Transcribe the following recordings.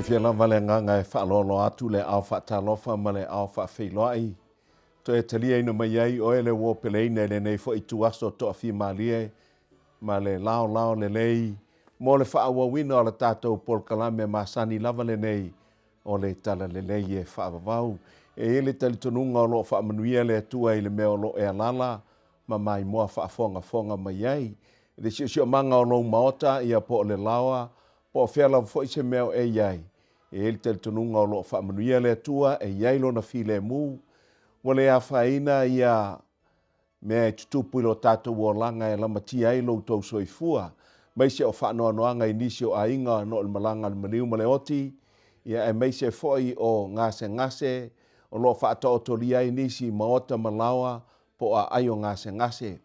Fiafia lava le agaga e faaaloalo atu le aao faatalofa ma le aao faafeiloai. Toe taliaina mai ai oe le uo peleina i lenei foi ituaso toafimalie ma le laolao lelei mo le faaauauina o le tatou polokalame masani lava lenei o le Talalelei e faavavau. E i ai le talitonuga o lo o faamanuia le Atua i le mea o lo o e alaala ma maimoa faafogafoga mai ai. I le siosiomaga o lou maota ia po o le laoa po o fea lava foi se mea o e i ai, e i ai le talitonuga o lo o faamanuia le Atua e i ai Lona filemu. Ua le afaina ia mea e tutupu i lo tatou olaga e lamatia ai lo outou soifua, aemaise o faanoanoaga i nisi o aiga ona o le malaga a le maliu ma le oti, ia aemaise foi o gasegase o lo o faataotolia ai nisi i maota ma laoa po o aai o gasegase.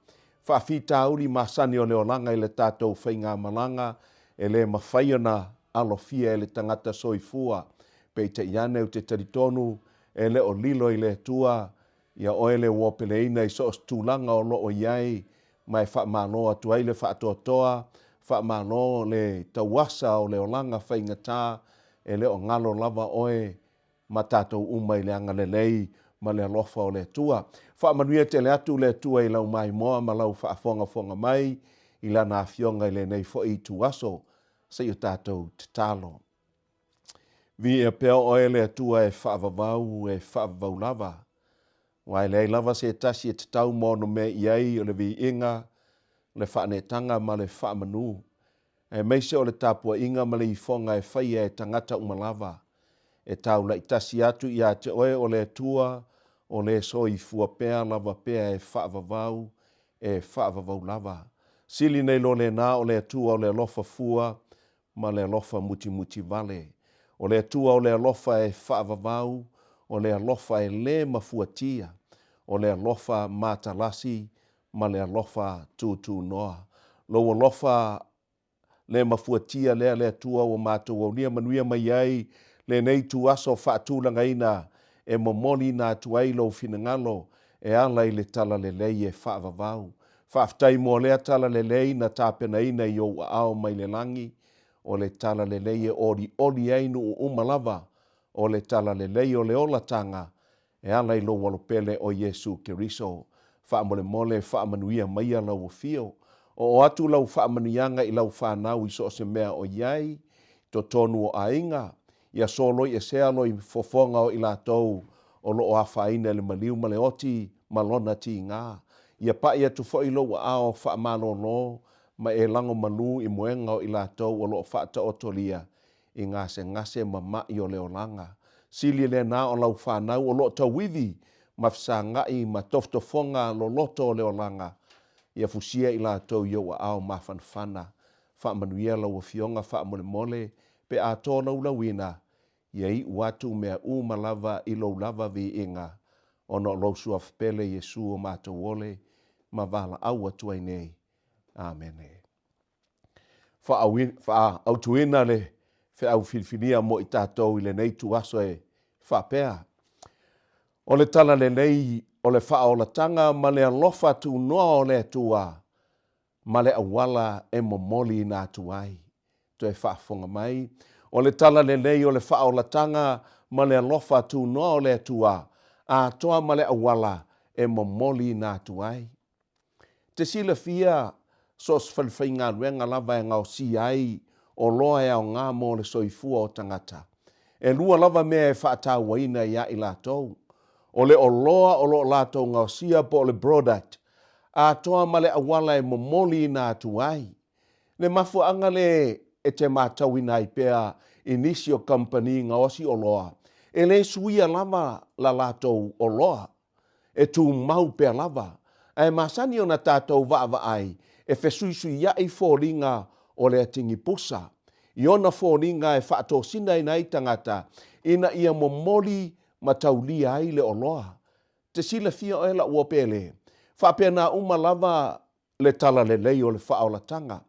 Faafitauli masani o le olaga i le tatou faigamalaga e le mafai ona alofia e le tagata soifua. Peitai ane ou te talitonu e le o lilo i le Atua ia oe le uopeleina i so o se tulaga o lo o i ai, ma e faamalo atu ai le faatoatoa, faamalo le tauasa o le olaga faigata, e le o galo lava oe ma tatou uma i le agalelei ma le alofa o le Atua. Faamanuia tele atu le Atua i lau maimoa ma lau faafogafoga mai i Lana Afioga i lenei foi ituaso. Se i o tatou tatalo. Viia pea oe le Atua e faavavau, e faavavau lava. Aua e leai lava se tasi e tatau ma ono mea i ai o le viiga, le faaneetaga ma le faamanu, aemaise o le tapuaiga ma le ifoga e faia e tagata uma lava. E taula'i tasi atu ia te oe o le Atua o le soifua pea lava pea e faavavau, e faavavau lava. Sili nai lo lena o le Atua o le alofa fua ma le alofa mutimuti vale. O le Atua o le alofa e faavavau, o le alofa e le mafuatia, o le alofa matalasi ma le alofa tutunoa. Lou alofa le mafuatia lea le Atua ua matou aulia manuia mai ai lenei ituaso faatulagaina e momoliina atu ai Lou finagalo e ala i le Talalelei e faavavau. Faafetai mo lea Talalelei na tapenaina i Ou aao mai le lagi, o le Talalelei e olioli ai nuu uma lava, o le Talalelei o le olataga e ala i Lou Alo pele o Iesu Keriso. Faamolemole faamanuia maia Lau Afio. Oo atu Lau faamanuiaga i Lau fanau i so o se mea o i ai, i totonu o aiga, ia soloiesea loi fofoga o i latou o lo o afaina i le maliu ma le oti ma lona tiga. Ia pai atu foi lou aao faamalolo ma e lagomalu i moega o i latou o lo o faataotolia i gasegase ma ma'i o le olaga. Sili lena o lau fanau o lo o tauivi ma fesagai ma tofotofoga loloto o le olaga, ia fusia i latou i ou aao mafanafana. Faamanuia lau Afioga faamolemole pe a tolaulauina, ia iu atu mea uma lava i lou lava viiga, ona o lou Suafa pele Iesu o matou ole ma valaau atu ai nei. Amene. Faaautuina le feau filifilia mo i tatou i lenei ituaso e faapea, O le talalelei o le faaolataga ma le alofa tunoa o le Atua ma le auala e momoliina atu ai. Toe faafofoga mai, o le talalelei o le faaolataga ma le alofa tunoa o le Atua, atoa ma le auala e momoliina atu ai. Te silafia, so o se falefaigaluega lava e gaosia ai oloa e aoga mo le soifua o tagata. E lua lava mea e faatauaina ia i latou, o le oloa o lo o latou gaosia po o le product, atoa ma le auala e momoliina atu ai. Le mafuaaga lea e te matauina ai pea i nisi o kamupani gaosi oloa, e le suia lava la latou oloa, e tumau pea lava, ae masani ona tatou vaavaai e fesuisuiaʻi foliga o le atigi pusa i ona foliga e faatosinaina ai tagata ina ia momoli ma taulia ai le oloa. Te silafia oe lau uo pele, faapena uma lava le talalelei o le faaolataga.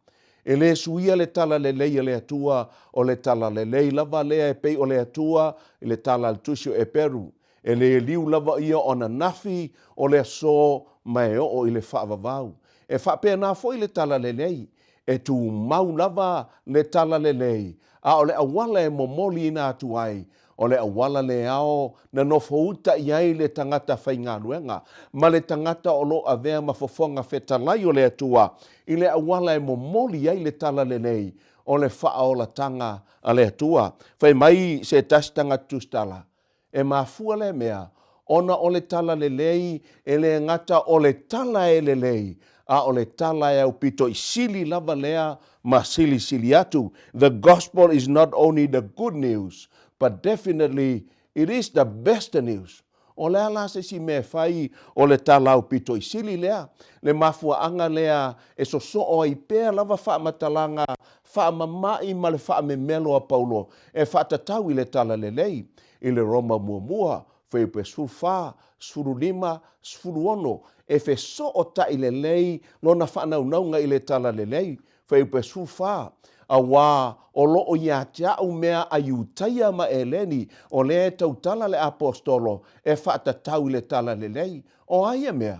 E le suia le talalelei a le Atua, o le talalelei lava lea e pei o le Atua i le tala a le Tusi o Eperu, E le liu lava ia o ananafi, o le aso, ma e oo i le faavavau. E faapena foi le talalelei. E tumau lava le talalelei, a o le auala e momoliina atu ai, o le auala le ao na nofouta i ai le tagata faigaluega ma le tagata o lo o avea ma fofoga fetalai o le Atua i le auala e momoli ai le talalelei o le faaolataga a le Atua. Fai mai se tasi tagata tusitala, E mafua lea mea ona o le talalelei e le gata o le tala e lelei, a o le tala e aupito i sili lava lea ma silisili atu. The gospel is not only the good news, but definitely it is the best news. O le a la se isi mea e fai o le tala aupito i sili lea? Le mafuaaga lea e sosoo ai pea lava faamatalaga faamama'i ma le faamemelo a Paulo e faatatau i le talalelei i le Roma muamua, fuaiupu e 14, 15, 16, e fesoota'i lelei lona faanaunauga i le talalelei, fuaiupu e 14, auā o lo o ia te a'u mea a Iutaia ma Eleni, o lea e tautala le Aposetolo e faatatau i le talalelei. O a ia mea?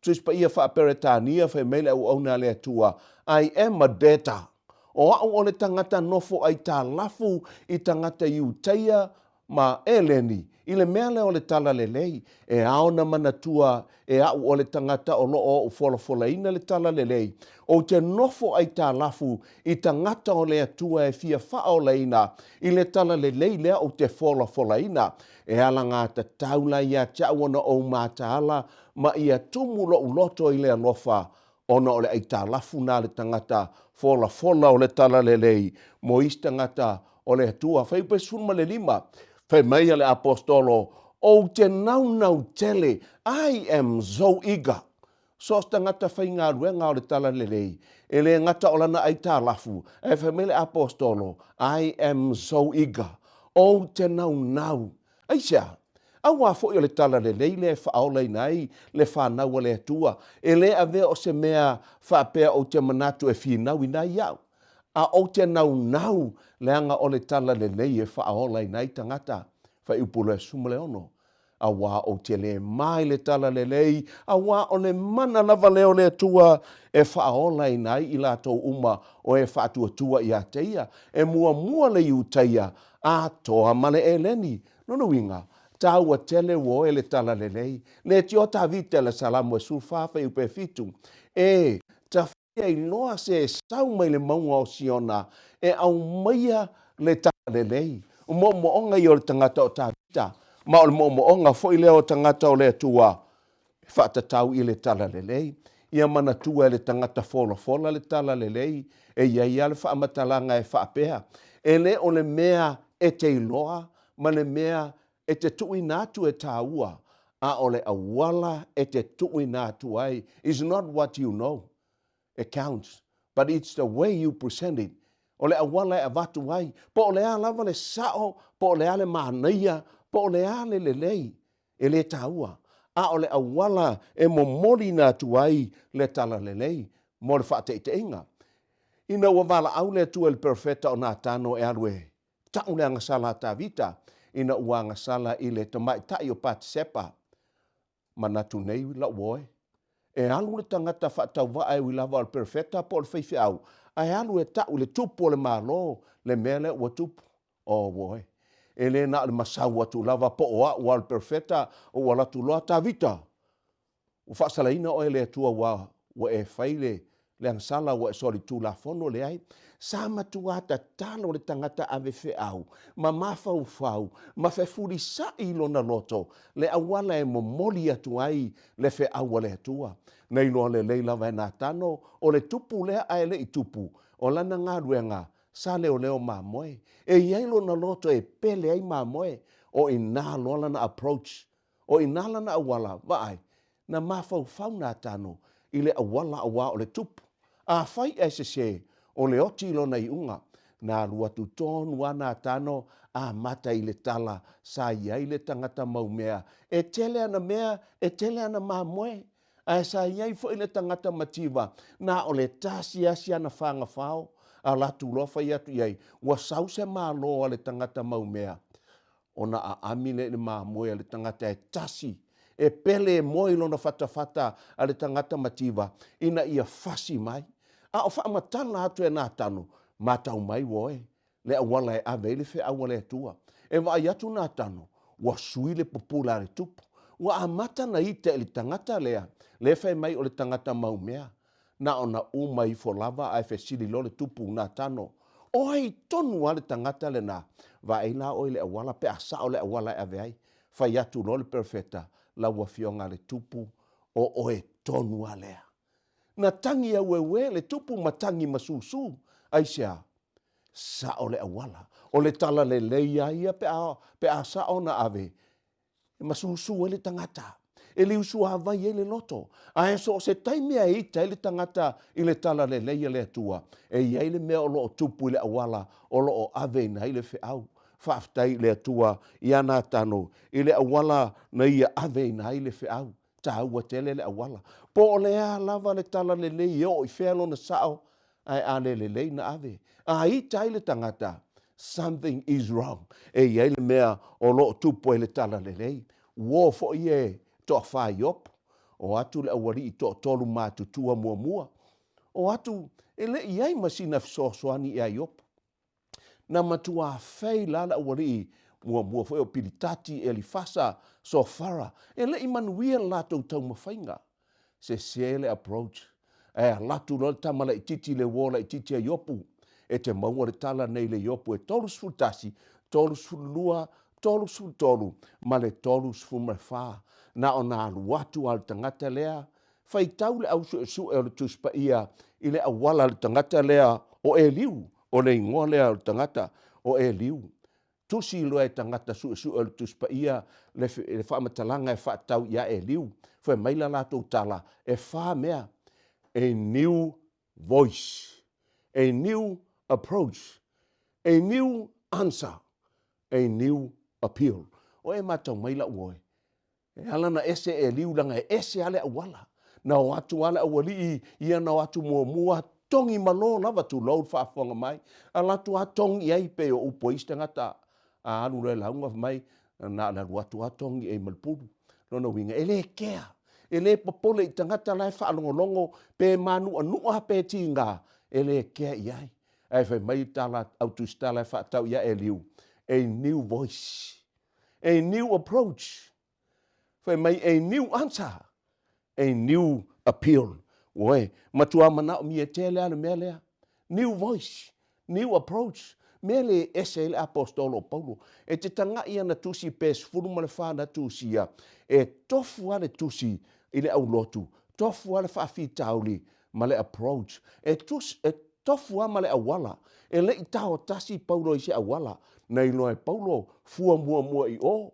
Tusi Paia Faa-Peretania fai mai le auauna a le Atua, I am a debtor. O a'u o le tagata nofo aitalafu i tagata Iutaia ma Eleni i le mea lea o le talalelei, e ao ona manatua e a'u o le tagata o lo o ou folafolaina le talalelei, ou te nofo aitalafu i tagata o le Atua e fia faaolaina i le talalelei lea ou te folafolaina. E alagatatau la ia te a'u ona ou mataala ma ia tumu lo'u loto i le alofa ona o le aitalafu na a le tagata folafola o le talalelei mo isi tagata o le Atua. Fuaiupu e 15, fai mai a le Aposetolo, Ou te naunau tele, I am so eager. So o se tagata faigaluega o le talalelei, e le gata o lana aitalafu, ae fai mai le Aposetolo, I am so eager. Ou te naunau. Aisea? Auā foi o le talalelei lea e faaolaina ai le fanau a le Atua, e le avea o se mea faapea ou te manatu e finauina ai au, a ou te naunau leaga o le talalelei e faaolaina ai tagata. Fuaiupu 26. Auā ou te le ma i le talalelei, auā o le mana lava lea o le Atua e faaolaina ai i latou uma o e faatuatua ia te ia, e muamua le Iutaia atoa ma le Eleni. Lona uiga, taua tele ua oe le talalelei. Leitioa Tavita i le Salamo e 14 fuaiupu e 7, E tafea iloa se e sau mai le mauga o Siona e aumaia le talalelei. O moomooga ia o le tagata o Tavita, ma o le moomooga foi lea o tagata o le Atua e faatatau i le talalelei. Ia manatua e le tagata folafola le talalelei, e i ai lava le faamatalaga e faapea, E le o le mea e te iloa ma le mea e te tuuina atu e tāua, a o le auala e te tuuina atu ai, is not what you know, it counts, but it's the way you present it. O le auala e avatu ai, po o le a lava le sao, po o le a le manaia, po o le a le lelei, E le taua, a o le auala e momoliina atu ai le talalelei mo le faateʻiteʻiga. Ina ua valaau le Atua i le perofeta o Natano e alu e taʻu le agasala a Tavita ina ua agasala i le tamaitai o Patisepa, manatu nei la'u oe, e alu le tagata faatauvaa e ui lava o le perofeta po o le faifeau, ae alu e taʻu i le tupu o le Malo le mea lea ua tupu. Auē, e le na o le masau atu lava po o a'u a o le perofeta o ua alu atu loa, Tavita, ua faasalaina oe e le Atua ua ua e fai le le agasala ua e solitulafono. Leai, sa matuā tatalo le tagata ave feau ma mafaufau ma fefulisaʻi i lona loto le auala e momoli atu ai le feau a le Atua. Na iloa lelei lava e Natano o le tupu lea ae le i tupu, o lana galuega Sa leoleo mamoe. E i ai lona loto e pele ai mamoe, o inā loa lana approach, o inā lana auala, vaai, na mafaufau Natano i le auala auā o le tupu. Afai ae sesē, o le oti i lona iuga. Na alu atu tonu a Natano amata i le tala sa i ai le tagata mau mea, e tele ana mea, e tele ana mamoe. Ae sa i ai foi le tagata mativa, na o le tasi lava si ana fagafao, a latu loa fai atu i ai, ua sau se malo a le tagata mau mea, ona aami lea i le mamoe a le tagata e tasi, e pele e moe i lona fatafata a le tagata mativa, ina ia fasi mai. A o faamatala atu e Natano, Matau mai ua oe, le auala e ave ai le feau a le Atua. E vaai atu Natano, ua sui le pupula a le tupu. Ua amata ona ita i le tagata lea, lea e fai mai o le tagata maumea. Na ona uma ifo lava ae fesili loa le tupu, Natano, o ai tonu lava le tagata lena? Vaai la oe i le auala pe a sao le auala e ave ai. Fai atu loa le perofeta, Lau Afioga i le Tupu, o oe tonu lava lea. Na tagi aueuē le tupu ma tagi ma susu. Aisea? Sao le auala. O le talalelei lava ia pe a, pe a sao ona ave, e masusu ai le tagata, e liusuavai ai le loto. Ae so o se taimi lava e ita ai le tagata i le talalelei a le Atua, e i ai le mea o lo o tupu i le auala o lo o aveina ai le feau. Faafetai i le Atua iā Natano i le auala na ia aveina ai le feau. Taua tele le auala. Po o le a lava le talalelei e oo i fea lona sao, ae a le lelei na ave, a ita ai le tagata, something is wrong, e i ai le mea o lo o tupu ai le talalelei. Uo foi ia e toafa Iopu, o atu le aualii toatolu matutua muamua, o atu e le i i ai ma sina fesoasoani ia Iopu. Na matuā fail lava le aualii muamua foi o Pilitati, Elifasa, Sofara, e le i manuia le latou taumafaiga. Sese le approach, ae alu atu loa le tama laitiiti i le uo laitiiti a Iopu, e te maua le tala nei i le Iopu e 31, 32, 33 ma le 34. Na ona alu atu lava o le tagata lea, faitau le au suesue o le Tusi Paia i le auala a le tagata lea o Eliu, o le igoa lea o le tagata o Eliu. Tusi loa e tagata suesue o le Tusi Paia le faamatalaga e faatatau ia Eliu, fai mai le latou tala, e fa mea, a new voice, a new approach, a new answer, a new appeal. O e matau mai lau oe, E ala ona ese Eliu leaga e ese lava le auala. Na o atu lava le aualii ia na o atu muamua togi malo lava tulou le faafofoga mai, alu atu lava togi i ai pei o upu a isi tagata, a alu loa e lauga fai mai na o le alu atu lava togi i ai ma le pulu. Lona uiga e le kea, e le popole i tagata la e faalogologo pe mānuanu'a pe tiga, e le kea i ai. Ae fai mai le tala au tusitala e faatatau ia Eliu, a new voice. A new approach, fai mai a new answer, a new appeal. Ua matua manaomia tele lava le mea lea, new voice, new approach, mea lea e ese ai le Aposetolo o Paulo. E te taga'i ana tusi pe 14 na tusia, e tofu lava le tusi i le aulotu, tofu lava le faafitauli ma le approach, e tusi, e Tofu lava ma le auala. E le i tao tasi Paulo i se auala. Na iloa e Paulo, fua muamua i o,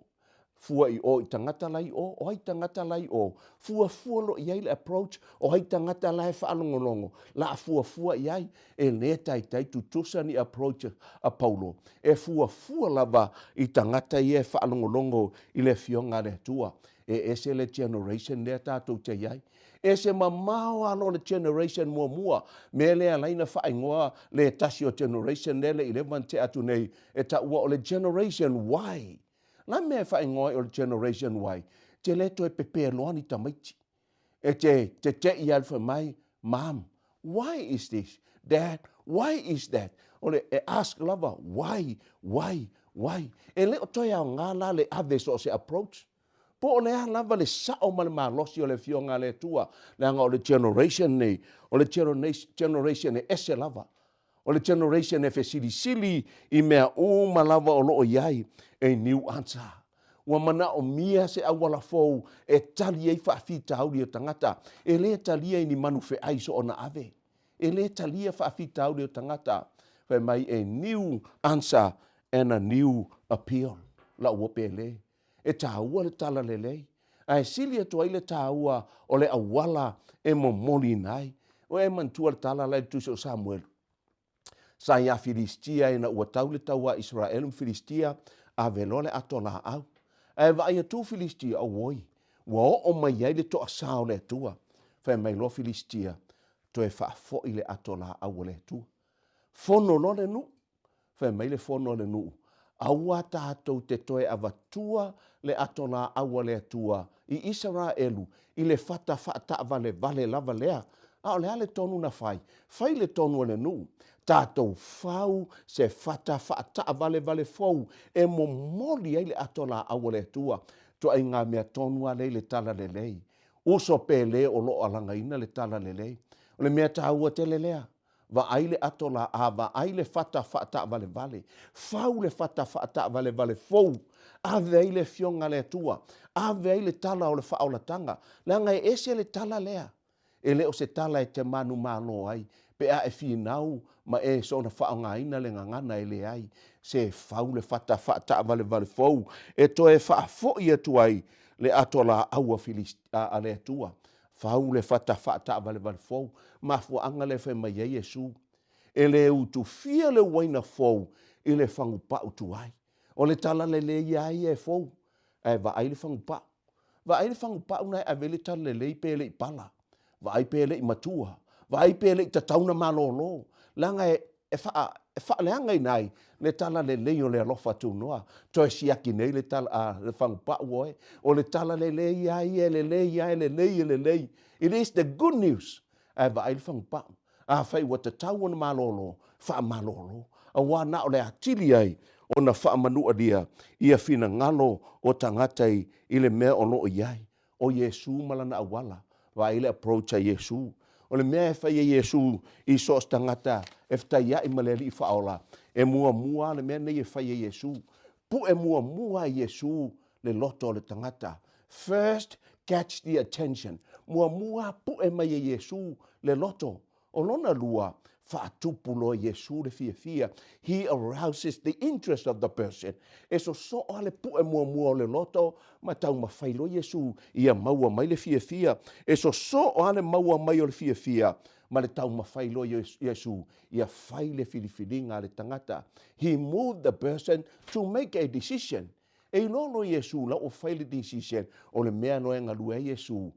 fua i o i tagata la i o, o ai tagata la i o, fuafua loa i ai le approach, o ai tagata la e faalogologo, la a fuafua i ai. E le taitai tutusa ni approach a Paulo, e fuafua lava i tagata ia e faalogologo i le Afioga a le Atua. E ese le generation lea tatou te i ai. Ese mamao lava loa le generation muamua, mea lea e ala ai ona faaigoa le tasi o generation lea le i leva ona tea atu nei e taua o le generation Y. O le a le mea e faaigoa ai o le generation Y? Te le toe pepeloa ni tamaiti. E te tete'i lava i le fai mai, Mom, why is this? Dad, why is that? O le e ask lava, why, why, why? E le o toe aoga la le ave so o se approach. Po o le a lava le sao ma le malosi o le Afioga a le Atua, leaga o le generation nei, o le generation e ese lava. O le generation e fesilisili i mea uma lava o lo o i ai, a new answer. Ua manaomia se auala fou e tali ai faafitauli o tagata. E le talia i ni manu feai soona ave. E le talia faafitauli o tagata. Fai mai, a new answer and a new appeal. Lau ua pele. E taua le talalelei, ae sili atu ai le taua o le auala e momoliina ai. Ua e manatua le tala la i le Tusi o Samuelu? Sa iā Filistia ina ua tau le taua a Isaraelu ma Filistia, ave loa le ato laau. Ae vaai atu Filistia, auoi, ua oo mai ai le toasā o le Atua. Fai mai loa Filistia, toe faafoi le ato laau a le Atua. Fono loa le nuu, Fai mai le fono a le nuu, Aua tatou te toe avatua le ato laau a le Atua i Isaraelu i le fata faataavalevale lava lea. A o le a le tonu na fai? Fai le tonu a le nuu, tatou fau se fata faataavalevale fou e momoli ai le ato laau a le Atua. Ituaiga mea tonu lava lea i le talalelei, uso pele o lo o alagaina le talalelei. O le mea taua tele lea, vaai le ato a vaai le fata faataavalevale, fau le fata faataavalevale fou, ave ai le Afioga a le Atua, ave ai le tala o le faaolataga, leaga e ese le tala lea. E le o se tala e te manumalo ai pe a e finau ma e soona faaaogaina le gagana e leai. Se fau le fata faataavalevale fou e toe faafoi atu ai le ato laau a le Atua. Fau le fata faataavalevale fou. Mafuaaga lea fai mai ai Iesu, e le utufia le uaina fou i le fagupau tuai. O le talalelei lava ia e fou, ae vaai le fagupau. Vaai le fagupau lena e ave ai le talalelei pe le i pala, vaai pe le i matua, vaai pe le i tatau ona malolo, leaga e faaleagaina ai le talalelei o le alofa tunoa. Toe siaki nei le fagupau oe. O le talalelei lava ia e lelei lava, e lelei e lelei, it is the good news, ae vaai le fagupau. Afai ua tatau ona malolo, faamalolo, aua na o le atili ai ona faamanualia ia finagalo o tagata i le mea o lo o i ai. O Iesu ma lana auala, vaai le approach a Iesu. O le mea e fai e Iesu i so o se tagata e fetaiai ma le Alii Faaola, e muamua lava le mea lenei e fai e Iesu, pue muamua lava e Iesu le loto o le tagata. First catch the attention. Muamua pue mai e Iesu le loto. O lona lua, faatupu loa e Iesu le fiafia. He arouses the interest of the person. E sosoo lava le pue muamua o le loto ma taumafai loa Iesu ia maua mai le fiafia. E sosoo lava le maua mai o le fiafia ma le taumafai loa o Iesu ia fai le filifiliga a le tagata. He moved the person to make a decision. E iloa loa Iesu la ua fai le decision, o le mea loa e galue ai Iesu,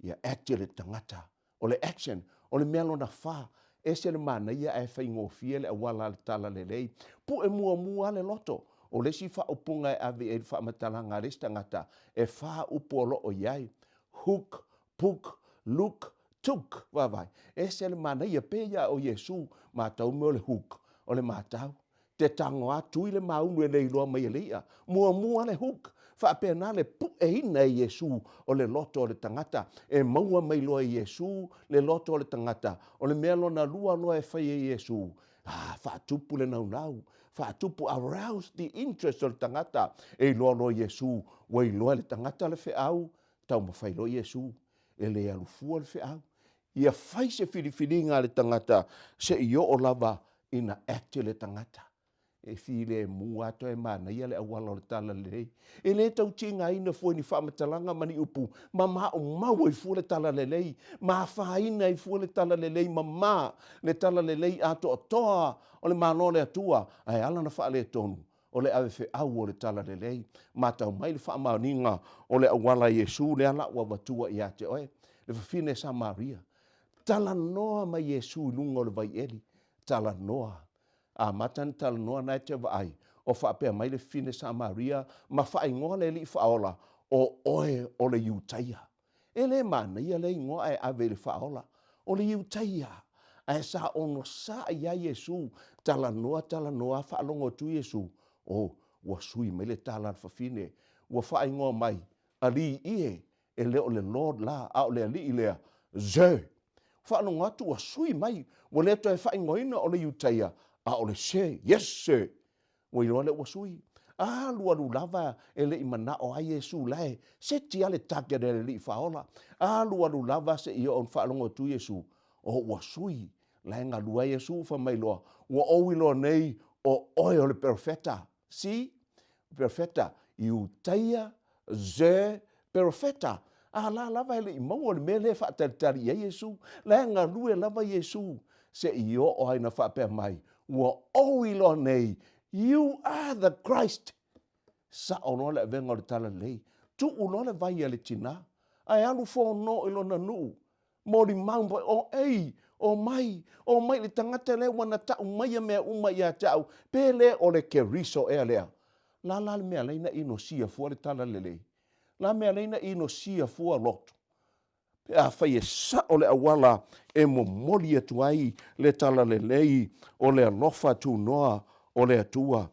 ia act le tagata. O le action, o le mea lona fa, ese le manaia ae faigofie le auala a le talalelei. Pue muamua lava le loto. O le isi faaupuga e ave i ai le faamatalaga a le isi tagata, e fa upu o lo o i ai, hook, pook, look, took. Vaavaai, ese le manaia, pei lava o Iesu, matau mea o le hook, o le matau. Te tago a tui le maunu e le iloa mai e le iʻa. Muamua le hook, faapena le pueina e Iesu o le loto o le tagata. E maua mai loa e Iesu le loto o le tagata. O le mea lona lua loa e fai e Iesu, a, faatupu le naunau, faatupu, arouse the interest o le tagata. E iloa loa Iesu, ua iloa e le tagata le feau, taumafai loa Iesu. E le alu fua le feau. Ia fai se filifiliga a le tagata se i oo lava ina act le tagata. E filemu lava toe manaia le auala o le talalelei. E le tau tigaina fua i ni faamatalaga ma ni upu ma maumau ai fua le talalelei, ma afaina ai fua le talalelei mama le talalelei atoatoa o le Malo o le Atua, ae ala ona faaletonu o le avefeau o le talalelei. Matau mai le faamaoniga o le auala a Iesu lea la ua avatua ia te oe, le fafine Samaria. Talanoa mai Iesu i luga o le vaieli, talanoa. Amata ona talanoa na e te vaai, o faapea mai le fafine Samaria ma faaigoa le Alii Faaola, o oe o le Iutaia. E le manaia lea igoa ae ave i le Faaola. O le Iutaia, ae sa onosai lava Iesu, talanoa, talanoa, faalogo atu Iesu, oh, ua sui mai le tala a le fafine, ua faaigoa mai, Alii ie, e le o le Lord la, a o le Alii lea, Sir. Faalogo atu ua sui mai, ua le toe faaigoaina o le Iutaia, a o le Sir, yes Sir. Ua iloa lea ua sui. Alu alu lava e le i manao ai Iesu la e seti lava le target e le Alii Faaola. Alu alu lava seia oo ina faalogo atu Iesu, oh ua sui, la e galue ai Iesu, fai mai loa, ua ou iloa nei o oe o le perofeta. See? Perofeta, Iutaia, ze perofeta. A la lava e le i maua le mea lea e faatalitali i ai Iesu. La e galue lava Iesu se i oo ai na faapea mai, ua ou iloa nei, you are the Christ. Sao loa le avega o le talalelei, tuu loa le vai a le tina, ae alu fono i lona nuu, molimau mai, o ei, omai, omai i le tagata lea ua na tau maia mea uma ia te au, pe le o le Keriso ea lea. La la le mea alai na inosia fua le talalelei? La mea alai na inosia fua lotu? pe afai e sao le auala e momoli atu ai le talalelei o le alofa tunoa o le Atua.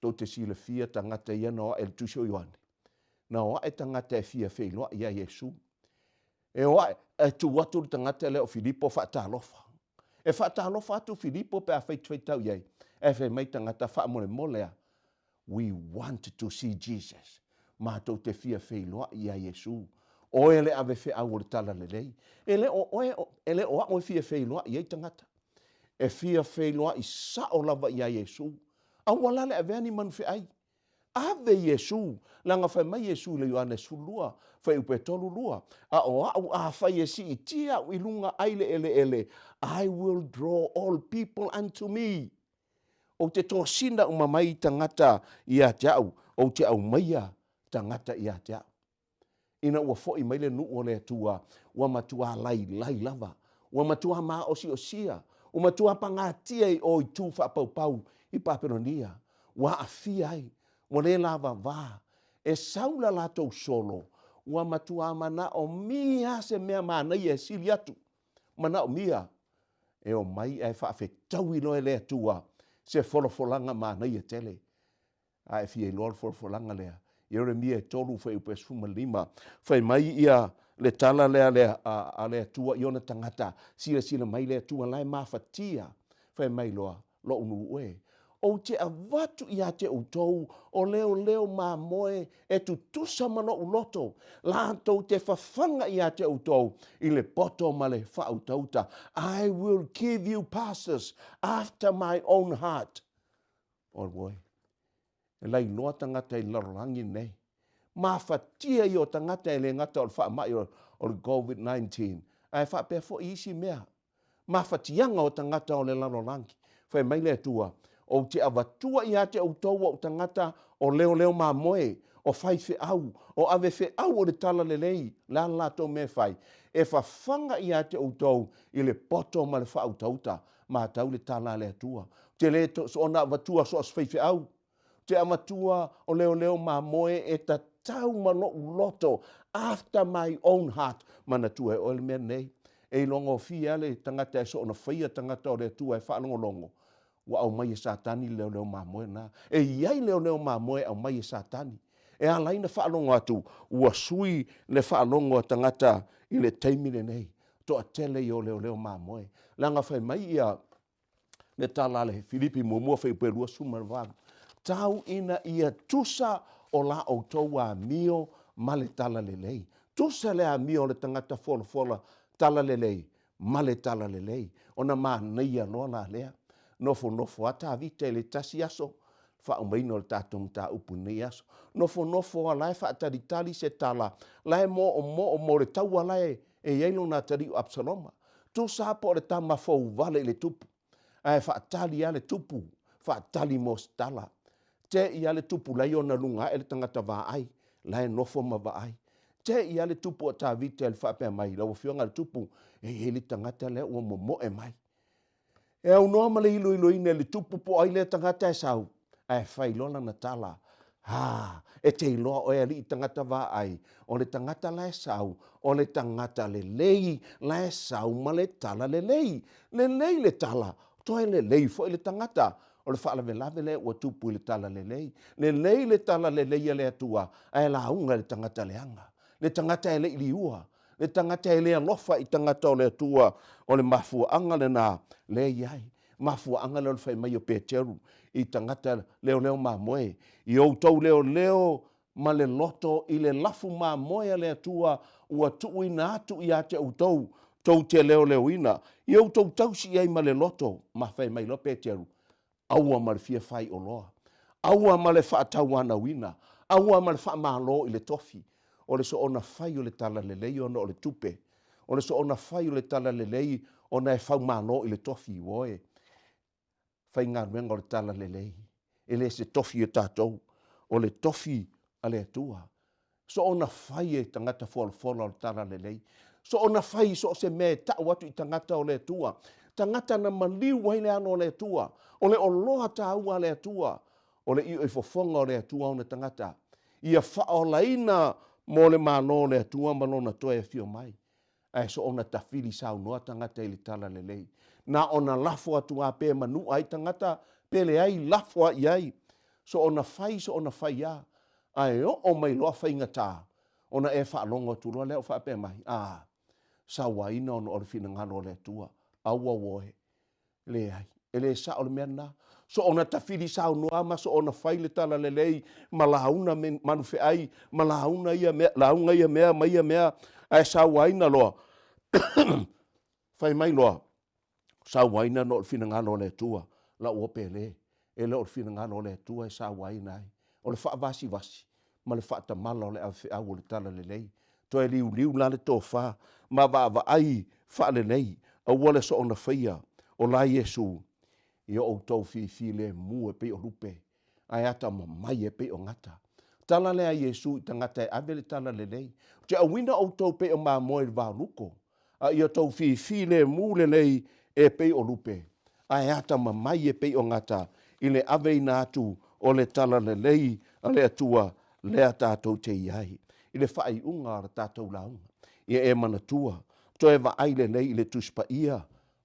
Tou te silafia tagata ia na o ae i le Tusi o Ioane, na o ae tagata e fia feiloai ia Iesu. E o ae, ae tu atu le tagata lea o Filipo faatalofa. E faatalofa atu Filipo pe afai e te faitau i ai, ae fai mai tagata, faamolemole lava, we want to see Jesus. Matou te fia feiloai ia Iesu. Oe le ave feau o le talalelei. E le o oe, e le o au e fia feiloai i ai tagata. E fia feiloai sao lava ia Iesu. Aua la le avea ni manufeai. Ave Iesu, leaga fai mai Iesu i le Ioane 12, fuaiupu e 32, A o au afai e siitia au i luga ai le eleele, I will draw all people unto me. Ou te tosina uma mai tagata ia te au, ou te aumaia tagata ia te au. Ina ua foi mai le nuu o le Atua, ua matuā lailai lava, ua matuā maosiosia, ua matuā pagatia i o i tū faapaupau i Papelonia, ua aafia ai, ua le lavavā, e sau la latou solo, ua matuā manaomia se mea manaia e sili atu, manaomia e omai ae faafetaui loa e le Atua se folafolaga manaia tele. A e fia iloa le folafolaga lea, Ieremia e 3 fuaiupu e 15, fai mai ia le tala lea a le Atua i ona tagata, silasila mai le Atua la e mafatia, fai mai loa, Lou nuu e, ou te avatu ia te outou o leoleo mamoe e tutusa ma lou loto, latou te fafaga ia te outou i le poto ma le faautauta. I will give you pastors after my own heart. Oi, e lailoa tagata i le lalolagi lenei. Mafatia ia o tagata e le gata o le faamai o le Covid-19, ae faapea foi isi mea. Mafatiaga o tagata o le lalolagi. Fai mai le Atua, Ou te avatua ia te outou ou tagata o leoleo mamoe, o faifeau, o avefeau o le talalelei, le a le latou mea e fai? E fafaga ia te outou i le poto ma le faautauta. Matau le tala a le Atua. Ou te le soona avatua so o se faifeau. Ou te avatua o leoleo mamoe e tatau ma lou loto, after my own heart. Manatua e oe le mea lenei, e iloagofie lava le tagata e soona faia tagata o le Atua e faalogologo, ua aumai e Satani le leoleo mamoe lena. E i ai leoleo mamoe e aumai e Satani. E ala ai ona faalogo atu, ua sui le faalogo a tagata i le taimi lenei. Toatele ia o leoleo mamoe. Leaga fai mai ia le tala a le Filipi muamua fuaiupu e 28, tau ina ia tusa o la outou amio ma le talalelei. Tusa le amio o le tagata folafola talalelei ma le talalelei, ona manaia loa la lea. Nofonofo lava Tavita i le tasi aso, faaumaina o le tatou mataupu i lenei aso. Nofonofo lava la e faatalitali se tala, la e moomoo mo le taua la e i ai lona atalii o Apesaloma. Tusa lava po o le tama fou vale i le tupu, ae faatali lava le tupu, faatali mo se tala. Te i lava le tupu la e i ona luga ae le tagata vaai, la e nofo ma vaai. Te i lava le tupu o Tavita i le faapea mai, lau afioga i le tupu, e i ai le tagata lea ua momoe mai. E aunoa ma le iloiloina e le tupu po o ai lea tagata e sau, ae fai loa lana tala, Ha, e te iloa oe alii tagata vaai, o le tagata la e sau, o le tagata lelei la e sau ma le tala lelei. Lelei le tala, toe lelei foi le tagata. O le faalavelave lea ua tupu i le tala lelei. Lelei le tala lelei a le Atua, ae lauga i le tagata leaga, le tagata e le i liua, le tagata e le alofa i tagata o le Atua. O le mafuaaga lena lea e i ai. Mafuaaga lea o le fai mai o Peteru i tagata leoleo mamoe, i outou leoleo ma le loto i le lafu mamoe a le Atua ua tuuina atu ia te outou, tou te leoleoina, i outou tausi i ai ma le loto. Ma fai mai loa Peteru, Aua ma le fia fai oloa, aua ma le faatauanauina, aua ma le faamalo i le tofi. O le soona fai o le talalelei ona o le tupe, o le soona fai o le talalelei ona e faumalo i le tofi, oe faigaluega o le talalelei, e le se tofi o tatou, o le tofi a le Atua. Soona fai e tagata folafola o le talalelei, soona fai i so o se mea e tau atu i tagata o le Atua, tagata na maliu ai le alo o le Atua, o le oloa taua a le Atua, o le ioifofoga o le Atua ona tagata, ia faaolaina mo le Malo o le Atua ma Lona toe afio mai. Ae soona tafili saunoa tagata i le talalelei. Na ona lafo atu lava pe manua ai tagata, pe leai, lafo lava i ai. Soona fai, soona fai lava, ae oo mai loa faigata, ona e faalogo atu loa lea o faapea mai, A, sauaina ona o le finagalo o le Atua. Aua auoe, leai, e le sao le mea lena. Soona tafili saunoa ma soona fai le talalelei ma lauga manufeai ma lauga ia mea, lauga ia mea ma ia mea, ae sauaina loa, fai mai loa, sauaina ona o le finagalo o le Atua. Lau uo pele, e le o le finagalo o le Atua e sauaina ai, o le faavasivasi ma le faatamala o le avefeau o le talalelei. Toe liuliu la le tofa ma vaavaai faalelei, aua le soona faia o la Iesu ia outou fifilemu e pei o lupe, ae atamamai e pei o gata. Tala lea a Iesu i tagata e ave le talalelei, ou te auina outou pei o mamoe i le vaoluko, a ia outou fifilemu lelei e pei o lupe, ae atamamai e pei o gata i le aveina atu o le talalelei a le Atua lea tatou te i ai. I le faaiuga o le tatou lauga, ia e manatua, toe vaai lelei i le Tusi Paia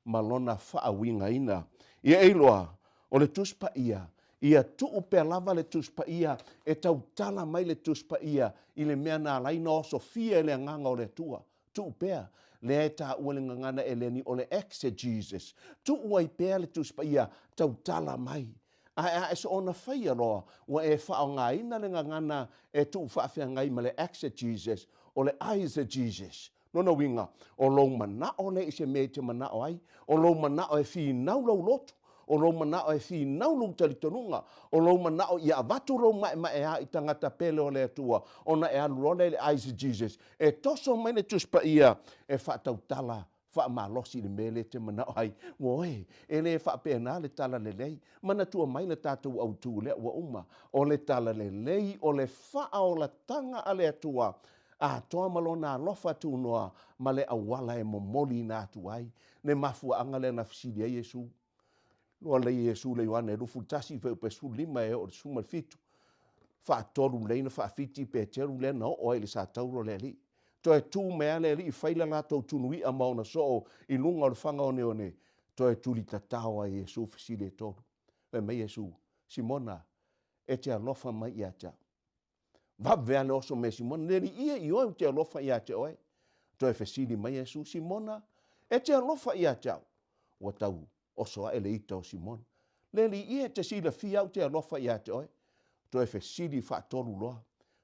ma lona faauigaina. Ia e iloa, o le Tusi Paia, ia tuu pea lava le Tusi Paia e tautala mai le Tusi Paia i le mea na ala ai ona osofia e le Agaga o le Atua. Tuu pea, lea e taua i le gagana Eleni o le exegesis. Tuu ai pea le Tusi Paia, tautala mai. Ae a e soona faia loa, ua e faaaogaina le gagana e tuufaafeagai ma le exegesis, o le eisegesis. Lona uiga, o lou manao lea i se mea e te manao ai, o lou manao e finau lou lotu, o lou manao e finau lou talitonuga, o lou manao ia avatu lou maemaea i tagata pele o le Atua, ona e alu loa lea i le eisegesis, e toso mai le Tusi Paia e faatautala faamalosi i le mea lea e te manao ai. Oe, e le faapena le talalelei. Manatua mai le tatou autu lea ua uma, o le talalelei o le faaolataga a le Atua atoa ma Lona alofa tunoa ma le auala e momoliina atu ai le mafuaaga lea na fesili ai Iesu. Iloa lelei e Iesu le Ioane 21 fuaiupu e 15 e oo i le 17, faatolu lelei ona faafiti Peteru lea na oo ai i le satauro a le Alii. Toe tu mai lava le Alii fai le latou tunu i'a ma ona soo i luga o le faga oneone, toe tulitatao lava e Iesu fesili e tolu. Fai mai Iesu, Simona, e te alofa mai ia te au? Vave lava le oso mai a Simona, Le Alii e, ioe, ou te alofa ia te oe. Toe fesili mai Iesu, Simona, e te alofa ia te au? Ua tau oso aʻe le ita o Simona, Le Alii e, e te silafia au ou te alofa ia te oe. Toe fesili faatolu loa,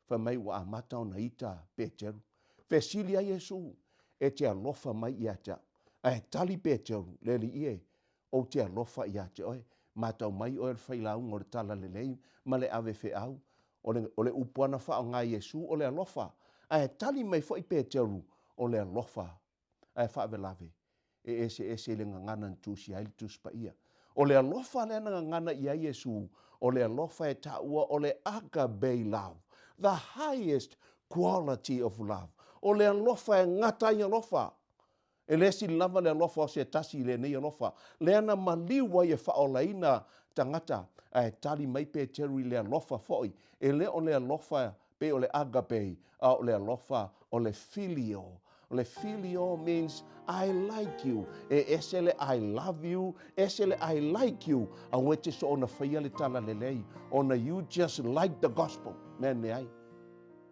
fai mai ua amata ona ita Peteru. Fesili ai Iesu, E te alofa mai ia te au? Ae tali Peteru, Le Alii e, ou te alofa ia te oe. Matau mai oe o le failauga o le talalelei ma le ave feau. O le, o le upu lava na faaaoga e Iesu o le alofa. Ae tali mai foi Peteru, o le alofa. Ae faalavelave, e eseese i le gagana na tusia ai le Tusi Paia. O le alofa lea na gagana i ai Iesu, o le alofa e taua o le agape love, the highest quality of love. O le alofa e gata ai alofa. E le sili lava le alofa o se tasi i lenei alofa, lea na maliu ai e faaolaina tagata, ae tali mai Peteru i le alofa foi, e le o le alofa pei o le agape, a o le alofa o le filio. O le filio means I like you. E ese le I love you, ese le I like you. Aua e te soona faia le tala lelei, ona you just like the gospel. Mea nei,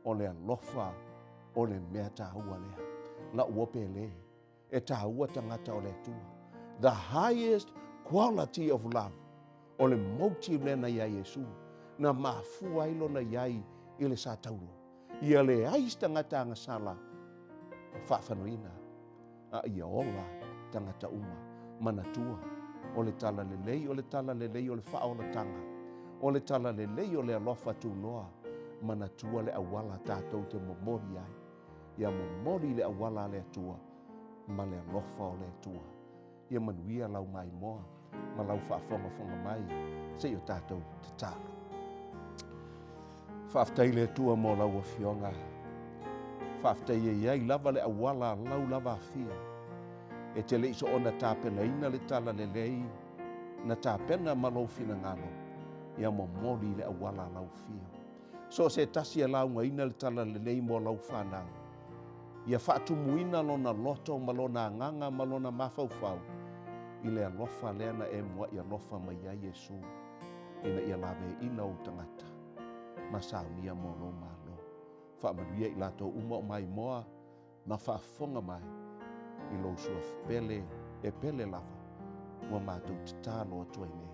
o le alofa o le mea taua lea. Lau ua pele, e taua tagata o le Atua. The highest quality of love, o le motive lea na iā Iesu, na mafua ai lona i ai i le satauro. Ia leai se tagata agasala e faafanoina, a ia ola tagata uma. Manatua, o le talalelei, o le talalelei o le faaolataga, o le talalelei o le alofa tunoa, manatua le auala tatou te momoli ai. Ia momoli le auala a le Atua ma le alofa o le Atua. Ia manuia lau maimoa ma lau faafogafoga mai se i o tatou tatalo. Faafetai le Atua mo lau Afioga. Faafetai e i ai lava le auala a lau lava afio. E te le i soona tapenaina le talalelei na tapena ma lou finagalo, ia momoli le auala a lau afio. So o se tasi e laugaina le talalelei mo lau fanau. Ia faatumuina lona loto ma lona agaga ma lona mafaufau i le alofa lea na e muaʻi alofa mai ai Iesu ina ia laveaina ou tagata ma saunia mo lou Malo. Faamanuia i latou uma o maimoa ma faafofoga mai i lou Suafa pele e pele lava ua matou tatalo atu ai nei.